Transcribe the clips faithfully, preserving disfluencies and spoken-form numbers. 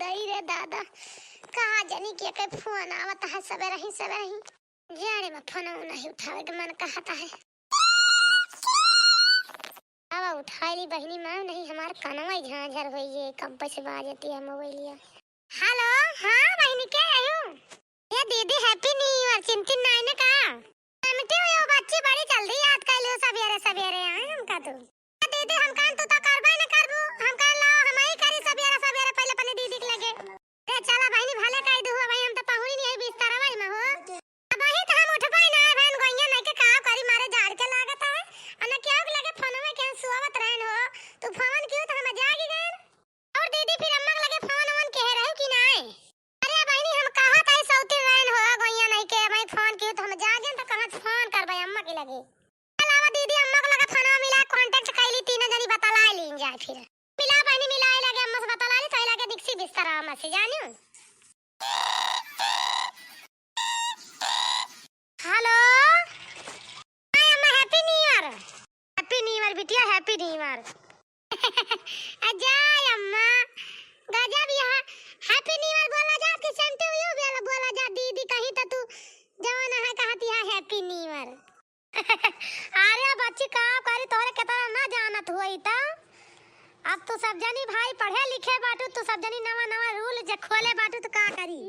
दई रे दादा, का जानी के के फोन आवत है सबेरही सबेरही। जाड़े में फोन नहीं उठावे के मन कहत है। अब उठाई ली बहिनी, माँ नहीं हमार कनवा झांझर होई, ये कब से बाजती है मोबाइलिया। हेलो, हाँ बहिनी, के आयु? ए दीदी, Happy New Year। चिंतित नाई न का? चिमटी हुई हो बच्ची, बड़ी जल्दी याद कइलू सबेरे सबेरे, आए हमका तू। ए दीदी, हम कहन तू तो करबे न करबू, हम कहन लाओ हम ही करी सबेरे सबेरे पहले अपने दीदी के लगे। अरे चला बहिनी, भले कह दू भाई, हम तो पहुनी नहीं बिस्तरवा में हो। अब ही तो हम उठबे ना है बहन, गोइया नहीं के का करी, मारे जाड़ के लागत है। अने केहू के लगे फोन में केहू सुआवत रहन हो, तू फोन कियो तो हम जागी गए। और दीदी, फिर अम्मा के लगे फोन वोन केहे रहू कि नाय? अरे बहिनी, हम कहत हई सौती रहन हो, गोइया नहीं के, भाई फोन कियो तो हम जागे तो कहत फोन करबे अम्मा के लगे। चल आवा दीदी, अम्मा के लगे फोन मिला, contact कैली, तीनों जनी बतला लीन जाए फिर। मिला बहिनी, मिला लगे अम्मा से बतला ली, तो लगे निक्सी बिस्तर अम्मा से जानियो। हेलो, हाय अम्मा, Happy New Year। Happy New Year बिटिया, Happy New Year। अजाय अम्मा, गजब यहाँ Happy New Year बोला जात कि same to you बोला, बोला जात दीदी, कहीं तो तू जवान है कहती है Happy New Year। अरे बच्ची, का करी, तोहरे के तरह ना जानत हुई त। अब तू सब जनी भाई पढ़े लिखे बाटू, तू सब जनी नवा नवा rule जे खोले बाटू, तो का करी?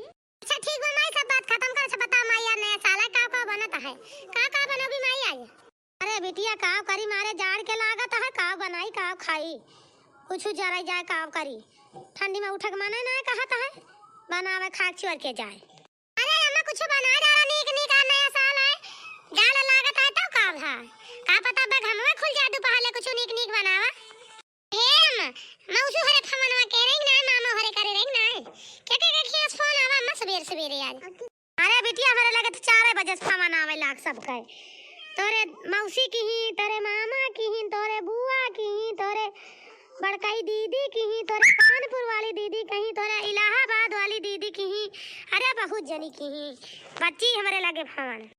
अच्छा ठीक बा माई, सब बात खत्म कर। अच्छा बताओ माई, यार नया साल है, का का बनत है, का का बनोगी माई आज? अरे बिटिया, का करी, मारे जाड़ के लागत है, का बनाई, का खाई, कुछ जराई जाए, का करी, ठंडी में उठे के मने ना कहत है, बनावे खाए चोर के जाए। अरे अम्मा, कुछ बना डाला नीक नीक, आ नया साल है, जाड़ लागत है तो का भा, का पता बा घमवा खुल जाए दोपहर ले, कुछ नीक नीक बनावा। हे अम्मा, मौसू हरे फमनवा के रही ना, मामा हरे करे रही ना, के के के खियास फोन आवा अम्मा सबेर सबेरे आज। अरे बिटिया, हमरे लगे तो चार बजे से फमन आवे लाग सबके, तोरे मौसी की ही, तोरे मामा की ही, तोरे बुआ की ही, तोरे बड़काई दीदी की ही, तोरे कानपुर वाली दीदी की ही, तोरे इलाहाबाद वाली दीदी की ही, अरे बहुत जनी की ही बच्ची हमरे लगे फमन।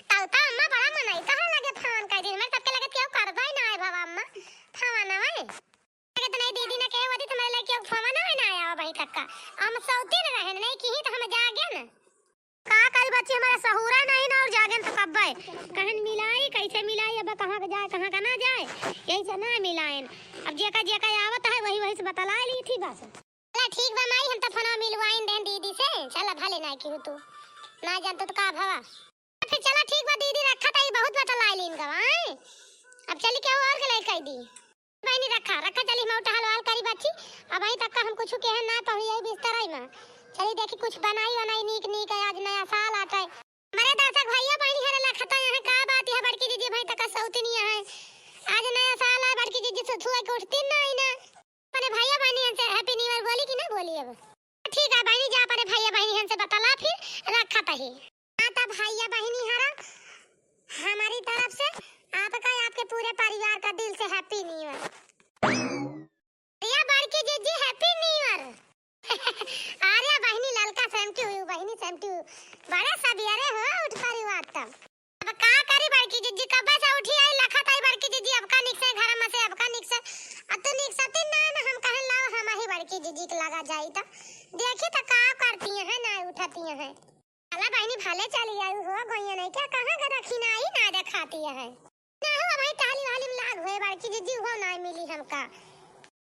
तब तो अम्मा बड़ा मनई तोहरे लगे फमन कई दिन, हमरे सबके लगे केहू करबे ना है बाबा अम्मा फमन आवे। लगे तो नहीं दीदी ने कहे होती तो हमरे लगे केहू फमन आवे ना आया वहीं तक का। हम सौती न रहे नहीं की ही तो हम जागे न। का करी बच्ची, हमारा सहूरा नहीं ना और जागे न तो कब्बे। कहन मिलाई, कैसे मिलाई, अब कहाँ का जाए, कहाँ का ना जाए, यही से ना मिलाएन। अब जेका जेका आवत है वही वही से बतला ली थी बस। चला ठीक बा माई, हम तो फोनवा मिलवाइन देन दीदी से। चला भले ना की हो तू, ना जानतो तो का भवा। फिर चला ठीक बा दीदी, रखा ताई बहुत बतला लीन गवा, हैं? अब चली केहू और के लगे कह दी। बहिनी रखा, रखा चली हम टहलवाल करी बच्ची। अब अहीं तक का हम कुछ कहे ना पहुँची यही बिस्तरई में। चली देखी कुछ बनाई वनाई नीक नीक है, आज नया साल आटे। मरे दर्शक भैया बहिनी हरे लखता यहाँ का बात है बड़की दीदी भाई तक सौतनी है। आज नया साल है बड़की दीदी सुतुआ के उठती ना आई ना। अपने भैया बहिनी हन से Happy New Year बोली कि ना बोली अब? ठीक है बहिनी, जा अपने भैया बहिनी हन से बतला, फिर रखा तही। हाँ, तब भैया बहिनी हरा, हमारी तरफ से आपका, आपके पूरे परिवार का दिल से Happy New Year। या बड़की जीजी Happy New Year। अरे बहिनी ललका same to you, बहिनी same to you। बड़े सबियरे हो उठ परिवार तब। अब का करी बड़की जीजी, कब्बे से उठी आई, लखत आई बड़की जीजी, अब का निक से घर में से, अब का निक से, अब तू निक सती ना, ना हम कहन लाओ, हम ही बड़की जीजी के लगा जाई त देखी त का करती हैं, ना उठती हैं। चला बहिनी, भले चली आई हो, गोइया नहीं क्या, कहाँ का रखी ना आई, ना देखाती है। ना हो भाई, टहली वाली में लाग हुए बड़की जीजी, हो ना मिली हमका।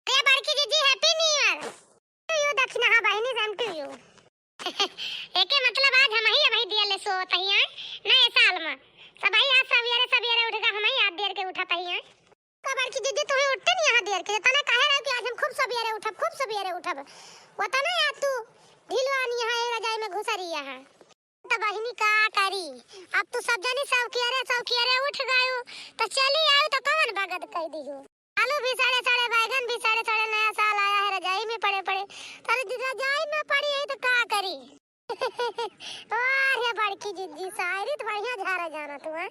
अरे बड़की जीजी, Happy New Year। To you दक्षिणा, हाँ बहिनी, same to you। एके मतलब आज हम ही, हम ही दिया ले सोवत ही हैं, नए साल में। सब ही आज सवेरे, सवेरे उठ के हम ही आज देर के उठत ही हैं। तो बड़की जीजी, तू ही उठते नहीं यहाँ देर के, तने कहे रहे कि आज हम खूब सवेरे उठब, खूब सवेरे उठब। वो तने आज तू ढिलवानी है, रजाई में घुसरी है। तो बहिनी का करी, अब तू सब जनी सौकियरे, सौकियरे उठ गयो, तो चली आयो तो कौन बगत कह दियो। आलू भी सड़े सड़े, बैगन भी सड़े सड़े, नया साल आया है, रजाई में पड़े पड़े। अरे दी, रजाई में पड़ी है तो का करी? वाह रे बड़की जिज्जी, शायरी तो बढ़िया झारा जाना तू, हैं?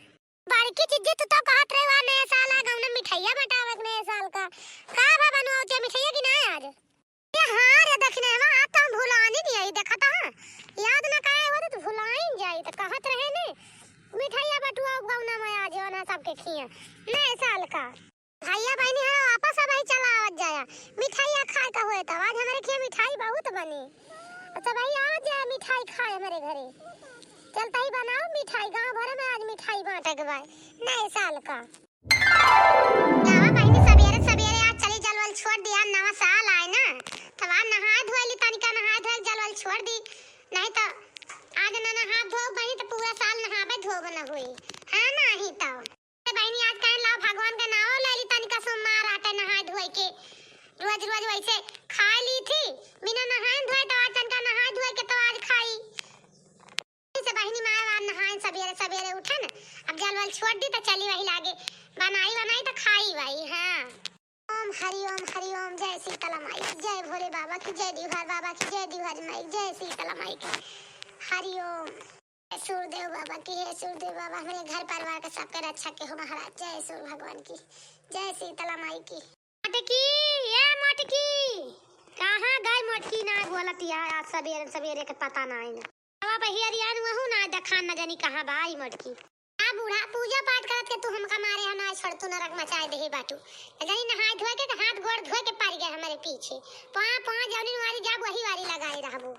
बड़की जिज्जी, तू तो कहत रहे, "वाह, नया साल आ, गौना मिठाइया बटावे के नया साल का।" का बा बनवावतिया मिठाइया कि ना आज? ए हाँ रे दखिनवा, आज तो हम भुलानी नहीं आई, देखा था, याद ना करे होते तो भुलाइन जाई, तो कहत रहे ने, "मिठाइया बटुआ गौना में आज, ओना सबके खिया, नए साल का।" भैया बहिनी हरा, वापस अब ही चला आवत जाया। मिठाइया खाए का होए तब, आज हमरे खिया मिठाई अच्छा भाई, आ जा मिठाई खाए हमरे घरे। चलता ही बनाओ मिठाई, गाँव भरे में आज मिठाई बाँटे के बा नए साल का। लावा बहिनी, सबेरे सबेरे आज चली जल वल छोड़ दी, आज नवा साल आए ना, तब आज नहाए धोए ली, तनिका नहाए धोए जल वल छोड़ दी, नहीं तो आज ना नहा धो बहिनी तो पूरा साल नहाबे धोब न हुई, है ना? ही तो ए बहिनी, आज कहे लाओ भगवान के नाव ले ली, तनिका सोमवार आटे नहाए धोए के। रोज रोज वैसे खा ली थी, बिना नहाए धोए, तो आज तनिका नहाए धोए के तो आज खाई। से बहिनी माय वार नहाए सबेरे सबेरे उठे न, अब जल वल छोड़ दी तो चली वही लागे बनाई बनाई तो खाई वही। हाँ, ओम हरि ओम हरि ओम, जय शीतला माई की, जय भोले बाबा की, जय दिवहर बाबा की, जय दिवहर माई की, जय शीतला माई की, हरि ओम। जय सूर्यदेव बाबा की, हे सूर्यदेव बाबा, हमरे घर परिवार के सबके रक्षा के हो महाराज। जय सूर्य भगवान की, जय शीतला माई की। मोटकी, ए मोटकी, कहाँ गई मोटकी? ना बोलत यार, आज सबेरे सबेरे के पता ना है ना। अब बहियरियान वहू ना देखान, न जानी कहाँ बा ई मोटकी। आ बूढ़ा, पूजा पाठ करत के तू हमका मारे है ना, छोड़ तू नरक मचाए देहे बाटू। न जानी नहाए धोए के, के हाथ गोड़ धोए के पड़ गए हमरे पीछे। पाँ पाँ जौनी वारी जाब वही वारी लगाए रहबू।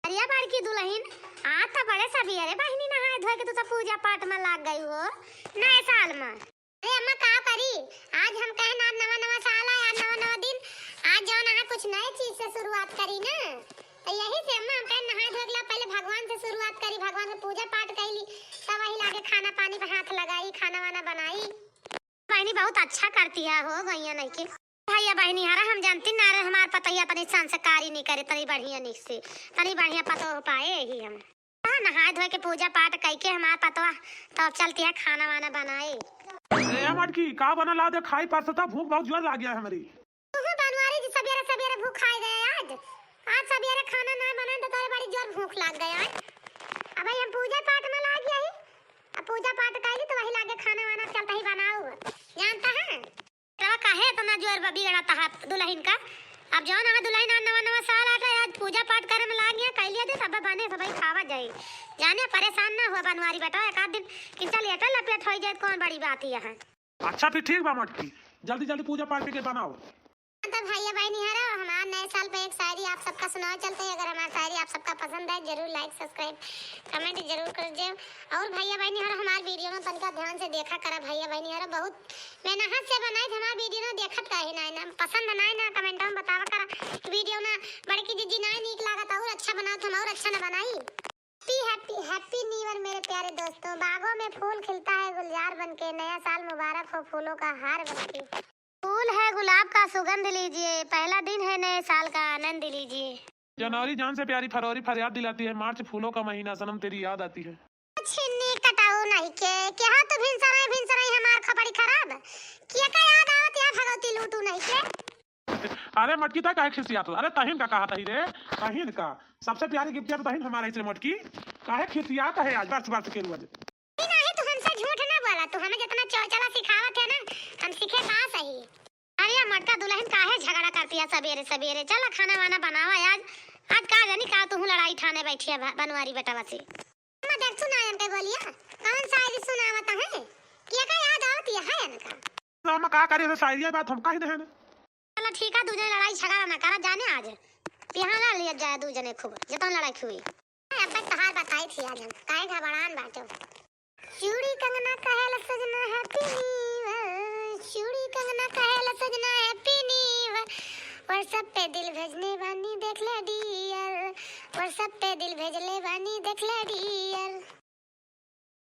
अरे बड़की दुलहिन, आज त बड़े सबेरे बहिनी नहाए धोए के तू त पूजा पाठ में लाग गई हो नए साल में। अरे अम्मा का करी, आज हम कहन आज नवा नवा साल आए, आज नवा नवा दिन, आज जौन अहाँ कुछ नए चीज से शुरुआत करी ना, तो यही से अम्मा हम कहन नहाए धोए के ला पहले भगवान से शुरुआत करी, भगवान के पूजा पाठ कैली, तब वही लागे खाना पानी पे हाथ लगाई, खाना वाना बनाई। बहिनी बहुत अच्छा करती है हो गैया नहीं के। भैया बहिनी हरा हम जानती ना रहे, हमार पतोहिया तनी संस्कारी नहीं करे, तनी बढ़िया नहीं से, तनी बढ़िया पतोह पाए यही हम। हाँ, नहाए धोए के पूजा पाठ कैके हमार पतोह तो अब चलती है खाना वाना बनाए। ए मटकी, का बना ला दे खाई, परसता भूख बहुत जोर लाग गया है हमरी। तुहू बनवारी जी सबेरे सबेरे भूख खाए गए आज। आज सबेरे खाना ना बनाए तो तोरे बड़ी जोर भूख लाग गया है। अब हम पूजा पाठ में लाग गई, अब पूजा पाठ कैली तो वही लागे खाना वाना चलता ही बनाओ, जानता है। बेटवा काहे इतना जोर बा बिगड़त है दुलहिन का? अब जौन हमें दुलहिन आज नवा नवा साल आटा है, आज पूजा पाठ करे में लाग गया, कैलिया दे तब बने सब खावा जाए। जाने परेशान ना हुआ बनवारी बेटवा, एक आध दिन किंचा लेटा लपेट हो जाए, कौन बड़ी बात ही है। अच्छा फिर ठीक बा मटकी, जल्दी जल्दी पूजा पाठ के बनाओ। तो भैया बहनी हरो, हमार नए साल पे एक शायरी आप सबका सुनाओ चलते हैं। अगर हमार शायरी आप सबका पसंद है, जरूर like, subscribe, comment जरूर कर दे। और भैया बहनी हरो, हमार video में तनिका ध्यान से देखा करा भैया बहनी हरो, बहुत मेहनत से बनाई थे हमार video ना, देखत काहे ना, ना पसंद ना, ना comment में बतावा करा video ना, बड़की जीजी ना नीक लागत और अच्छा बनाओ तो हम और अच्छा ना बनाई। Happy, happy, happy new year मेरे प्यारे दोस्तों। बागों में फूल खिलता है गुलजार बनके, नया साल मुबारक हो फूलों का हार बनके। फूल है गुलाब का सुगंध लीजिए, पहला दिन है नए साल का आनंद लीजिए। जनवरी जान से प्यारी, फरवरी फरियाद दिलाती है, मार्च फूलों का महीना, सनम तेरी याद आती है। छिन्नी कटाऊ नहीं के, क्या तू भिनसराई भिनसराई हमार खपड़ी खराब? किया का याद आवत या भगवती लूटू नहीं के? अरे मटकी ता काहे खिसियात हो? अरे तहिन का कहा तही रे, तहिन का। सबसे प्यारी gift या तो तहिन हमारा इसे मटकी। काहे खिसियात है आज बरस बरस के रोज? ई नाही, तू हमसे झूठ ना बोला, तू हमें जितना चौचला सिखावत है ना, हम सीखे का सही। अरे मटका दुलहिन काहे झगड़ा करती है सबेरे सबेरे? चला खाना वाना बनावा आज, आज का जानी का तू लड़ाई ठाने बैठी है ब-, बनवारी बेटवा से। अम्मा देख सुना इनके बोलिया, कौन शायरी सुनावत है? किया का याद आवत है इनका? तो हम का करे, तो शायरी बात हम कही नहीं है ना। चला ठीक है, दू जने लड़ाई झगड़ा ना करा जाने आज। पिहाना लिया जाए दू जने खूब, जितना लड़ाई हुई। अब्बे तोहार बताई थी आज हम, काहे घबरान बाटे। चूड़ी कंगना कहेला सजना happy new year, चूड़ी कंगना कहेला सजना happy new year, WhatsApp पे दिल भेजले बानी देख ले dear, WhatsApp पे दिल भेजले बानी देख ले dear।